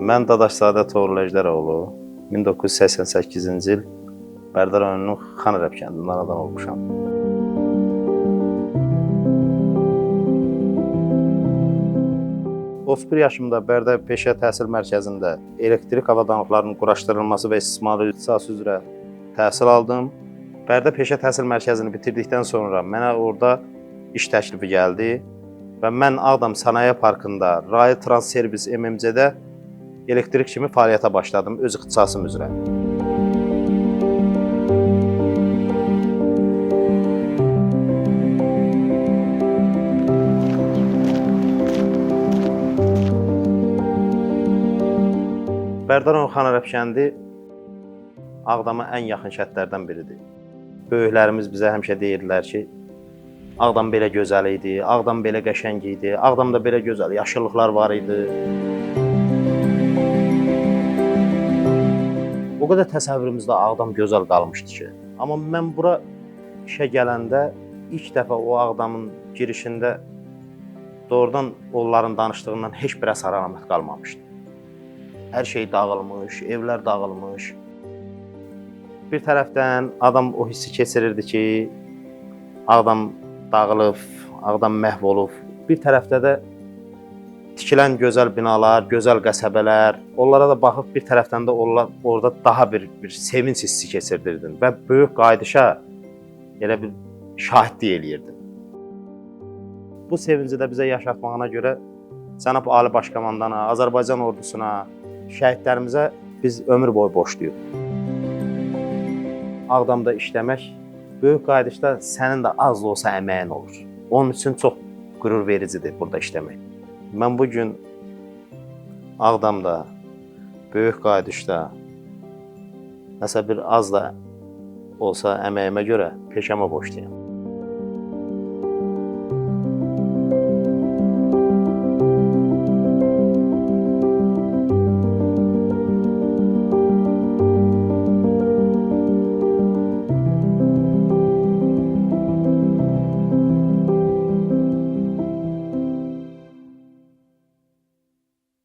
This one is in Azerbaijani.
Mən Dadaşzadə Toğrul Əjdəroğlu, 1988-ci il Bərdə rayonunun Xanərəb kəndində anadan olmuşam. 31 yaşımda Bərdə Peşə Təhsil Mərkəzində elektrik avadanlıqlarının quraşdırılması və istismarı ixtisası üzrə təhsil aldım. Bərdə Peşə Təhsil Mərkəzini bitirdikdən sonra mənə orada iş təklifi gəldi və mən Ağdam Sənaye Parkında Rail Trans Servis MMC-də elektrik kimi fəaliyyətə başladım öz ixtisasım üzrə. Bərdə rayonu Xanərəb kəndi Ağdama ən yaxın kəndlərdən biridir. Böyüklərimiz bizə həmişə deyirdilər ki, Ağdam belə gözəl idi, Ağdam belə qəşəng idi, Ağdamda belə gözəl yaşıllıqlar var idi. O qədər təsəvvürümüzdə Ağdam gözəl qalmışdı ki. Amma mən bura işə gələndə ilk dəfə o Ağdamın girişində doğrudan onların danışdığından heç bir əsər əlamət qalmamışdı. Hər şey dağılmış, evlər dağılmış. Bir tərəfdən adam o hissi keçirirdi ki, Ağdam dağılıb, Ağdam məhv olub. Bir tərəfdə də tikilən gözəl binalar, gözəl qəsəbələr, onlara da baxıb bir tərəfdən də onlar orada daha bir sevinç hissi keçirdirdin və böyük qayıdışa elə bir şahidlik eləyirdin. Bu sevinci də bizə yaşatmağına görə Cənab Ali Baş Komandana, Azərbaycan ordusuna, şəhidlərimizə biz ömür boyu borcluyuq. Ağdamda işləmək böyük qayıdışda sənin də az da olsa əməyin olur. Onun üçün çox qürur vericidir burada işləmək. Mən bu gün Ağdamda, böyük qayıdışda nəsə bir az da olsa əməyimə görə peşəmə borcluyam.